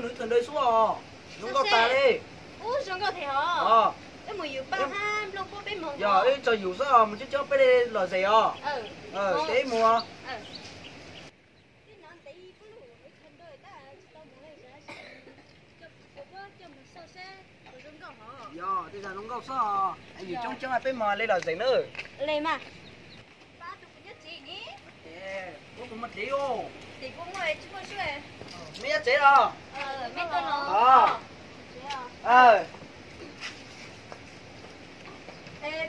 Ib tug ntawd xwb os, zoo nkauj tas li. Ub, zoo nkauj thiab os. Wb mus yus paj hab nplooj puab peb moog. Yog wb tso yus xwb os, mus coob coob peb li lom zem os. Ces wb mus os. Yog tej zag zoo nkauj xwb os, yus coob coob peb moog li lom zem nawb. Ua tus kuv nyob tsev ne. Kuv kuv muaj tsev os. Tsev kuv muaj tsis muaj sub. Meb nyob tsev los? Meb tuaj los?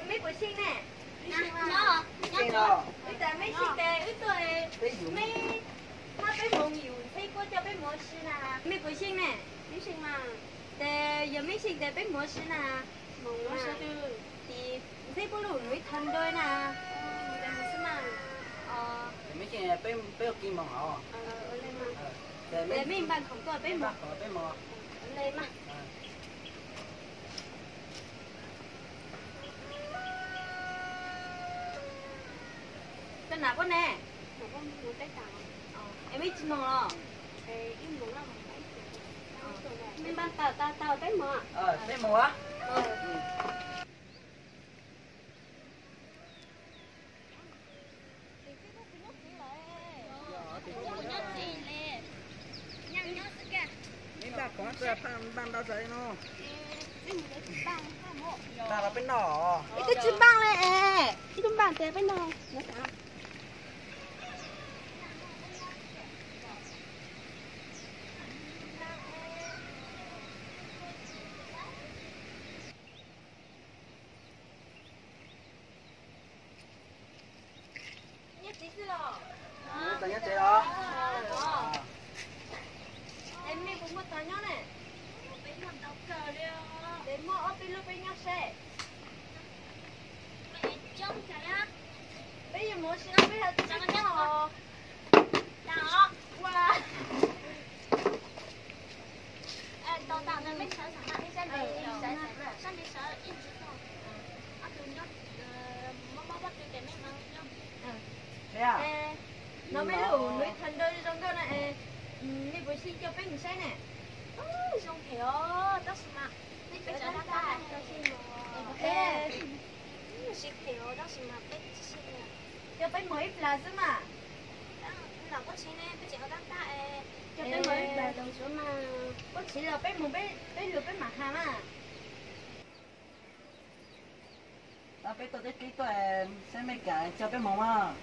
Meb puas xyeej ne? Wb tas meb xyeej tes wb tuaj, meb hab peb moog yus ntxheb kuab coj peb moog ua si na. Mej puas xyeej ne? Tes yog mej xyeej tes peb moog ua si na. Tes ntxheb puab lub nuav ib thav nrau na. Mej xyeej peb ua ke moog os. Tes mej npaj khoom tuaj peb moog. Koj nam puab ne? Es mej tsi moog los? Mej npaj tau tau peb moog. Peb moog. Mej npaj khoom, npaj ntau tsawg no. Npaj los peb noj. Ib tug tsi npaj li es, ib tug npaj tes peb noj. Nyob tsev xwb los? Nyob tsev os. Es mej puas muaj tog nyob ne? Peb muaj ntau kawg li. Tes muaj ob peb lub peb nyob seb. Peb yuav mus ua si no peb ho tsis nyob os. No mej lub nuav ib thav nrau zoo nkauj na es, mej puas xyeej coj peb mus saib ne? Zoo phem os, tab sis mas peb tseem tab tab. Zoo phem os, tab sis mas peb tsis xyeej. Coj peb mus ib plag xwb mas. Nam puab tsev ne, peb tseem tab tab. Coj peb mus ib plag zoo suav mas. Puab tsev los peb mus peb lug peb mam has mas. Tab peb tuaj teb dleb tuaj, saib mej kam coj peb moog mas.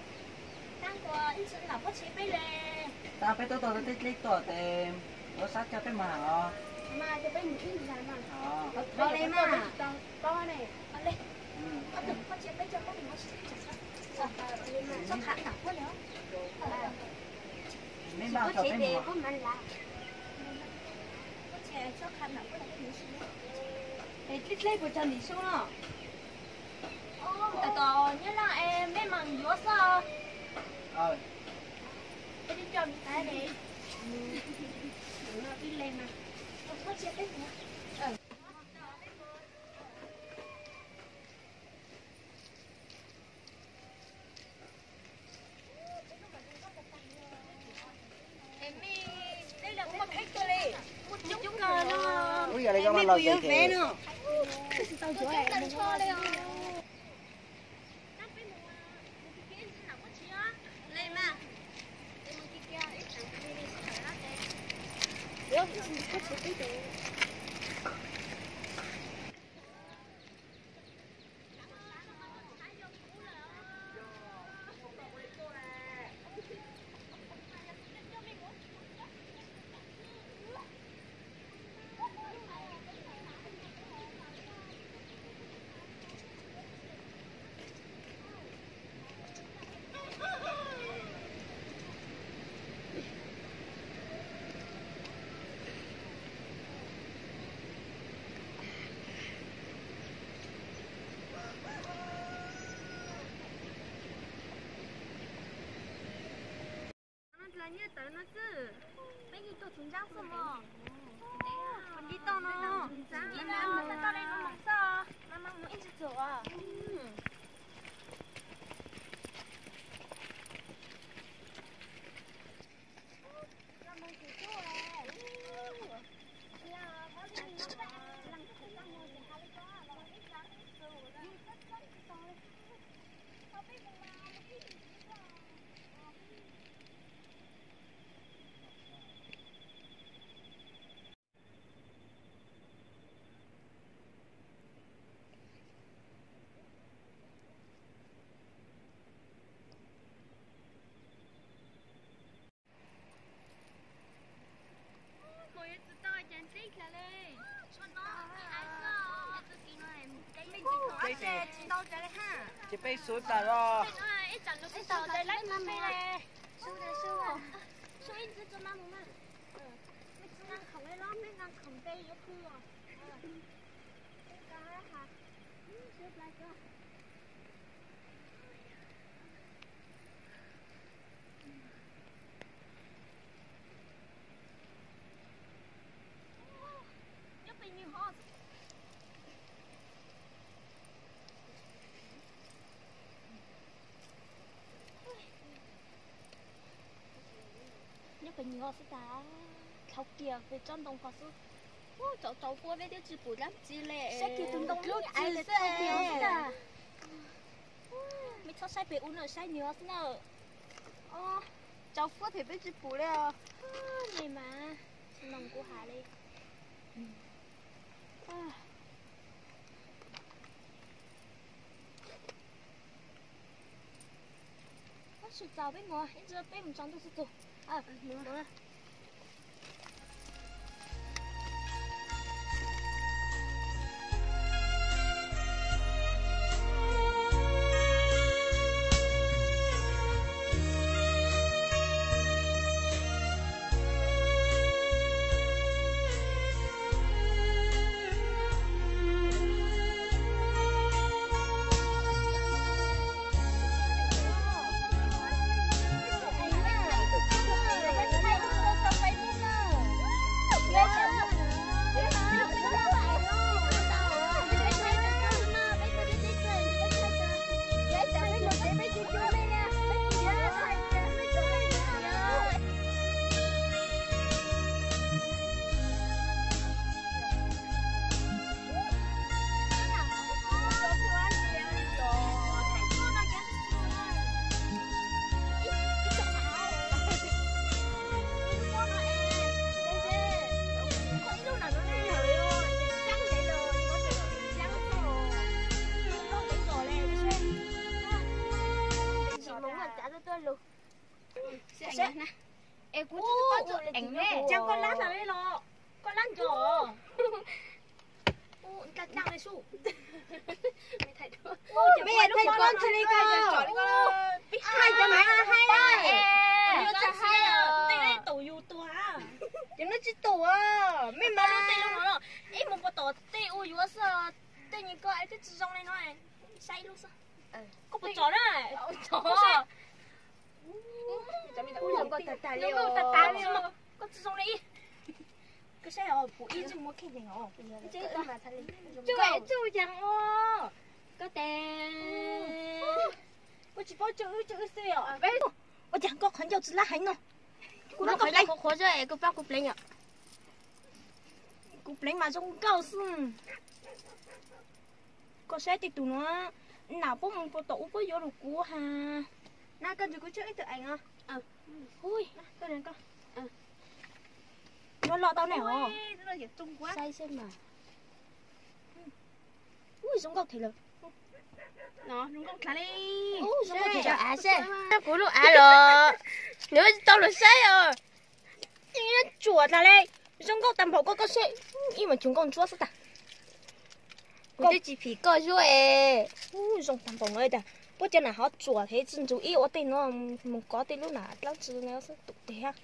Tab peb tuaj teb dleb tuaj tes, ua sab coj peb moog has os. Mej npaj tso peb moog. Dleb dleb puas tso Nim Soob no? Tom tom Nyab Laj es mej mam yuav xwb. Peb twb coj me tais le, no twb le mas. Ub, yog li koj mas los zem thiab. Dlha nyiaj tawv no xwb. Peb yeej tuaj txug ntsab xwb mog. Ua li toj no. Ua li toj no, mus xwb, mam mus ib ntsis txuas. Los mus txug tub. Ces peb xub tas los. Nyob pem nyuag xwb tas, dhau kiag pem tsob ntoo ko xwb. Tsauv tsauv quaj peb twb tsis pum dab tsi li. Saib kiag tus ntoo lub txi xwb. Me txhob saib pem ub no, saib nyuag xwb na. Tsauv quaj pem peb tsis pum li os. Li mas, tsis noog kuv has li. Sum txaus peb mus, ib ntsis peb mus tsaus ntuj xwb tug. Es kuv tsis paub txog eev ne. Cas koj lab no li los? Koj lab nco. Ntag tag li sub. Me thaij koj tsis li ko. Pib hais cov no hais. Tej tau yus tuag. Ces no tsis tus. Me mas tej lub no, ib mus puas tom tej ua yuav xwb. Tej nyias ko es twb tsis zoo li no. Saib ib lub xwb. Koj puas tsom na? Koj tsis zoo li. Koj saib os, pum ib tug muab kheej heev os. Tsuj tsuj yas os. Koj tes. Koj tsis paub tsuj wb tsuj wb xwb os. Ua cas koj qhov ncauj tsis lab heev no? Kuv qhov qhuav qhuav es koj pab kuv pleev os. Kuv pleev mas zoo nkauj xwb. Koj saib tej tus no, nam puab mus puas tom ub puab yuav lug kuv has. Na koj nrug kuv tsuj ib tug eev os. Ui, koj, koj. Yuav los tau ne os. Saib seb mas. Ui, zoo nkauj thiab lawm. Zoo nkauj thiab li. Ui, zoo nkauj thiab av seb. Kuv lub av los nws tsis tau luag saib os. Tsuam tas li. Zoo nkauj tag npaum koj, koj saib. Ib mas tsuas nkauj ntsuab xwb tas. Kuv twb tsis phim koj zuaj es. Zoo tag npaum no tas. Puab cov nam hov tsuam thiab tsis ntsws ib ua tej no mus kov tej lub nam dlaab tsi no xwb tus teg.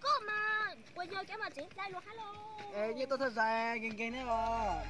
Koj mas puas yog kev mas tseem dai lus hab los? Yeej tuaj thawj zaig nkees nkees ne os.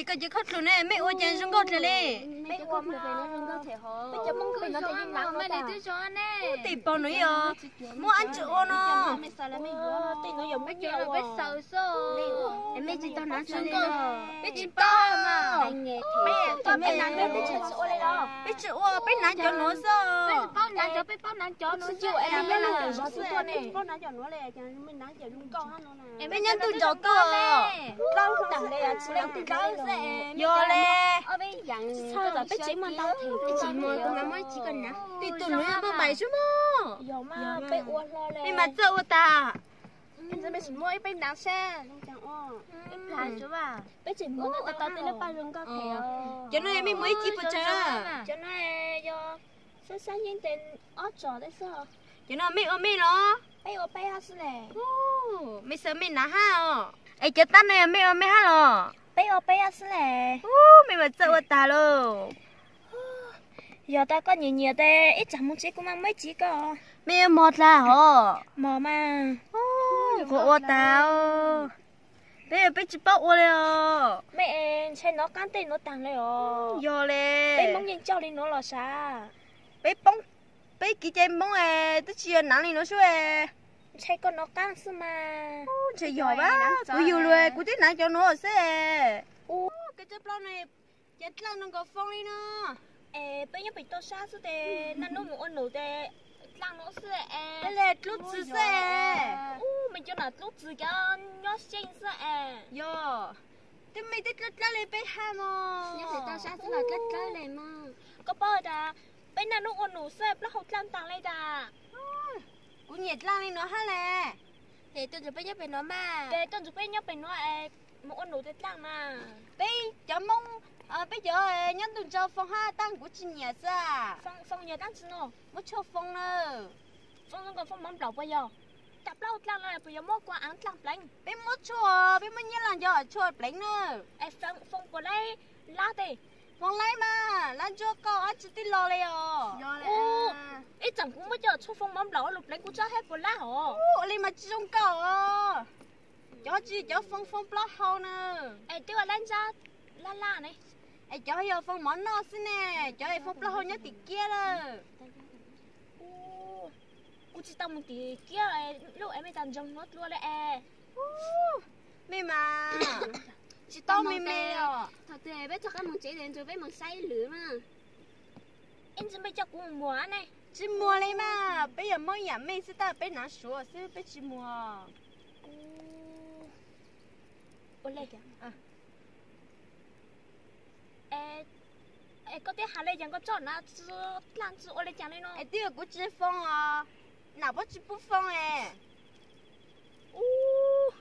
Koj cov khaub dluag ne, mej ua cas zoo nkauj dlawg li. Ub, tej paug no ib os, muab ab tsi ua no. Peb tsis tau hnav, peb tsis ua, peb tsis hnav cov nuav xwb. Peb nyob ntuj nraud tuaj. Yog le. Tij tug nuav yog peb mais xwb mog. Mej mas txawj ua tag. Cov no mej muag ib ci puas tsawg? Cov no mej ua mej los? Mej xav mej hnav hab os. Es cov tab no yog mej ua mej hab los? Ub, mej mas txawj ua tag lauj. Yog tas koj nyiam nyiam tes ib tsam moog tsev kuv mam muab ib ci koj. Mej yuav mog dlaag hos? Mog mas. Qhuav ua tag. Peb, peb tsis paub ua li os. Mej ntshai nov qaab tej nuav taag le os. Yog le. Peb Moob yeej coj li nuav los sav. Peb poob, peb kev cai Moob es twb tsis yog naav li nuav sub. Ntshai koj nov qaab xwb mas. Ntshai yog a, kuv yug lug kuv twb hnav cov nuav xwb. Ub, koj tsob plaub no ces dlaaj no nkaus foo li no. Es peb nyob pem toj sab xwb tes naj nub mus ua num tes dlaaj no xwb es. Peb le dlub txwv xwb. Ub, mej cov nam dlub txwv cov nyob xyeej xwb es. Yog, twb mej twb dlawb dlawb li peb hab mog. Koj paub tas peb naj nub ua num xwb plaub hau dlaaj taag le tas. Kuv nyiam dlaaj li nuav hab le. Ces tuaj ntsib peb nyob pem nuav mas. Ces tuaj ntsib peb nyob pem nuav es mus ua num tes dlaaj mas. Peb cov Moob, peb cov nyob ntuj nraud foo hab taag kuv tsis nyiam xwb. Foo nyiam taag tsi no. Muab tshuaj foo na. Foo zoo nkaus foo mov nplaum puas yog? Cas plaub hau dlaaj no puas yog muab kua aav dlaaj pleev? Peb muab tshuaj, peb muab nyiab laj nco tshuaj pleev na. Es foo puas laib lab tes? Foo laib mas, lab ntsuab qau ab tsi twb lo li os. Ib txwm kuv muab cov tshuaj foo mov nplaum lug pleev kuv tsob hab puas lab hos? Ua li mas tsis zoo nkauj os. Cov tsis cov foo foo plaub hau na. Es twb ua lab ntsab laj laj ne. Es cov yog foo mov noj xwb ne, cov foo plaub hau nyob tim kiab lawm. Kuv tsis tau mus tim kiab, lub es mej tas ntsoog nuav dlua le es. Mej mas tsis tau me me os. Thaum twg peb txog qab moog tsev tes ntshe peb moog saib lwm mas. Ib ntsis mej coj kuv mus muag ne. Tsis muag li mas, peb yog Moob yaam mej xwb tab peb hnav Suav xwb peb tsis muag. Es koj twb has le caag koj tsob na tsi dlaaj tsi ua le caag le no. Es twb yog kuv tsis foo os, nam puab tsis pub foo es. Ub,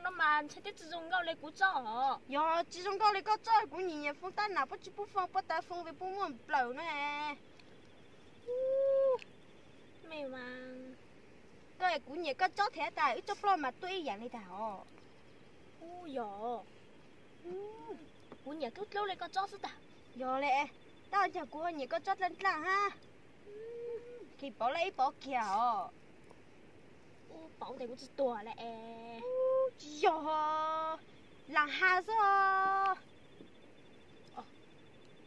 no mas ntshai twb tsis zoo nkauj le kuv tsob os. Yog tsis zoo nkauj le koj tsob, kuv nyiam nyiam foo tab nam puab tsis pub foo, puab tas foo tes puab muaj nplawm na. Mej mas, koj kuv nyiam koj tsob thiab tas wb tsob plaub mas tuaj ib yaam li tas os. Ub yog, kuv nyiam dlub dlub le koj tsob xwb tas. Yog le, tab caag kuv ho nyiam koj tsob dlaaj dlaaj hab. Kis pauv laj ib pauv kiag os. Ub, pauv tes kuv tsis tuag le es. Tsis yog, lam has xwb.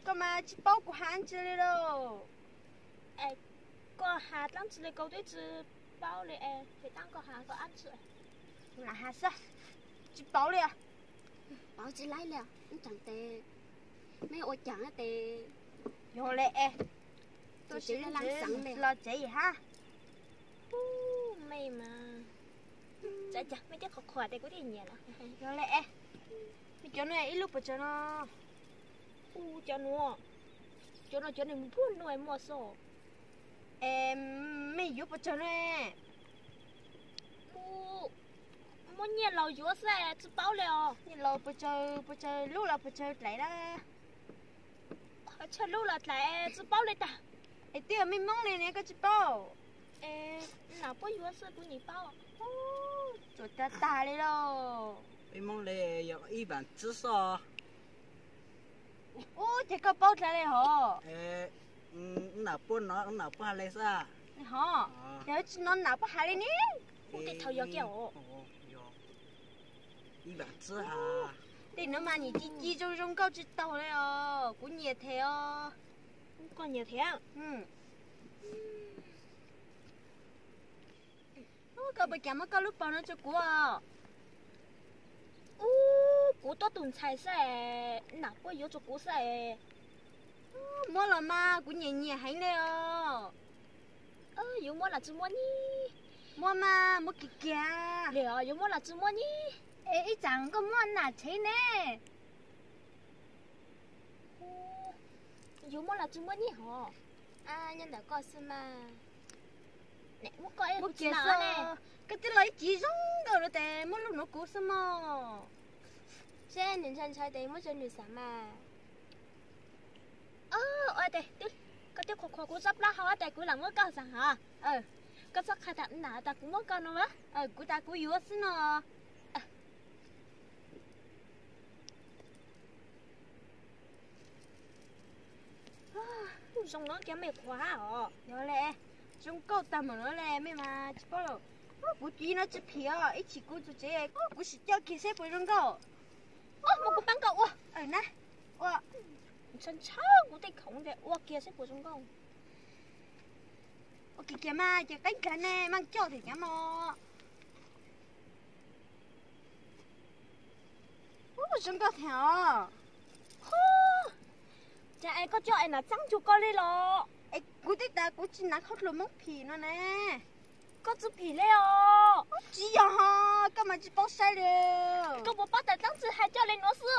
Koj mas tsis paub kuv has ntsis li lauj. Koj has dlaab tsi le koj twb tsis paub li es, ces tab koj has koj ab tsi. Lam has xwb, tsis paub li. Pauv tsis laib li, ib caag tes mej ua caag tes. Yog le es, tuaj tsev los tsev hab. Mej mas, mej cov qhuas qhuas tes kuv thiaj nyiam lawm. Yog le es, mej cov no ib lub puas tsawg no? Ub, cov nuav, cov no cov nws puag nuav muaj xwb. Es mej yuav puas tsawg no? Muab nyiaj laus yuav xwb tsis paub li os. Nyiaj laus puas tsawg, puas tsawg lub los puas tsawg dlaim na? Tsawg lub los dlaim tsis paub li tag. Es twb yog mej Moob li ne koj tsis paub. Es nam puab yuav xwb kuv nyiam paub. Tsuas tag tag li lauj. Mej Moob li yog ib vaam tsib xwb. Ub, ces koj paub dlaag li hos. Nam puab nov, nam puab has li xwb. Hos, yog tsis nov nam puab has li ne. Ub, tej thaum yog kiag os. Ib vaam tsib has. Tej no mas nim ci ci zoo zoo nkauj tsis taus li os, kuv nyiam thiab os. Koj nyiam thiab? Koj puas kam muab koj lub paus no rau kuv os? Ub, kuv tuaj tus ntxhais xwb, nam puab yuav rau kuv xwb. Muab los mas kuv nyiam nyiam heev li os. Yuav muab los tsis muab ne? Muab mas muab kiag kiag. Li os, yuav muab los tsis muab ne? Es ib tsam koj muab nam tshev ne. Yuav muab los tsis muab ne hos? Nyob ntawm koj xwb mas. Muab koj, muab kiag xwb. Koj twb los ib chim zoo nkauj no tes muab lub no kuv xwb mog. Seb nws ntshai ntshai tes muab rau nws xav mas. Ua tes, koj twb qhuas qhuas kuv tsob plab hau tes kuv lam muab koj xav hos. Koj txhob qhia tas nam tas kuv muab koj no. Kuv tas kuv yuav xwb no. Zoo no kiag mej qhuas hab os. Yog le, zoo nkauj tag npaum no le mej mas tsis paub. Kuv cia no tsis phim os, ib chim kuv txog tsev kuv sim coj kiag seb puas zoo nkauj. Muab kuv pab koj ua na. Ua, ntshaw ntshaw kuv tej khoom tes ua kiag seb puas zoo nkauj. Ua kiag kiag mas ces qeeb kiag ne, mas coj them cov mos. Ub, zoo nkauj thiab os. Cas es koj coj es nam txeeb cuag koj li los? Es kuv twb tas kuv tsis nam qhov dluas Hmoob phim no ne. Koj tsis phim li os. Tsis yog hos, koj mas tsis paub saib li. Koj puas paub tas txeeb tsis hais coj li nuav xwb.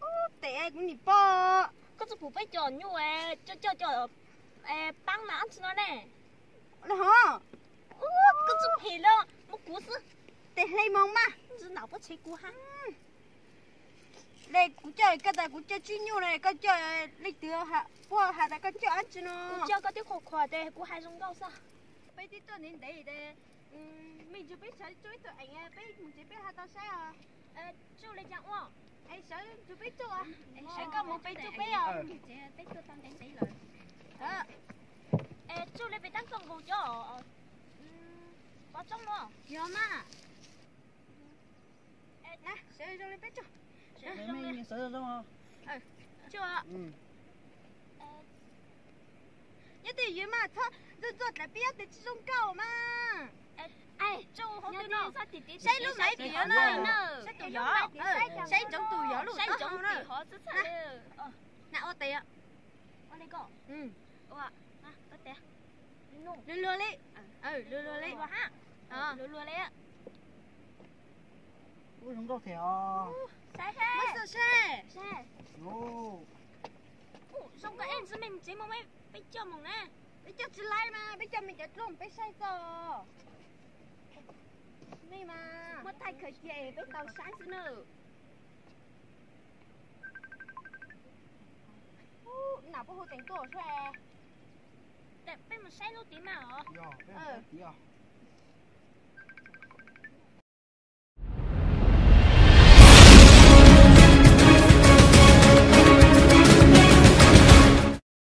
Ub, tes kuv nim pom. Koj tsis pum peb cov nyuj, coj coj cov paab mas ab tsi no ne. Hov, koj tsis phim li, muab kuv xwb. Tes hle moog mas. Tsis nam puab tshev kuv hab. Le kuv coj, koj tas kuv coj tsib nyuj le, koj coj leej twg, puab has tas koj coj ab tsi no. Kuv coj koj twb qhuas qhuas tes kuv hais zoo nkauj xwb. Peb twb tuaj ntev ntev tes, mej nrug peb sawv tsuj ib tug eem, peb moog tsev peb ho tau saib os. Tsuj li cas ua? Es sawv nrug peb tsuj os. Sawv koj moog peb tsuj peb os. Es tsuj li peb tab koj nkaus cov pov tsoob no. Yog mas. Sawv zoo li peb tsuj. Sawv zoo. Nyob twj ywm mas txhob ntxuag ntxuag dlaim peb tes tsis zoo nkauj mas. Saib lub maiv tim no, saib tus yog, saib ntsoov tus yog lub tim hov na. Na ua tes. Luag luag li. Luag luag li. Luag luag li. Ub, zoo nkauj thiab os. Saib seb. Zoo nkauj ib ntsis mej mus tsev moog, peb coj moog na. Peb coj tsis laib mas peb coj mej cov dluab peb saib txog. Mej mas muab thaij khaws cia peb tau saib xwb na. Nam puab hu teem tuaj seb. Peb mus saib lub tid mas os.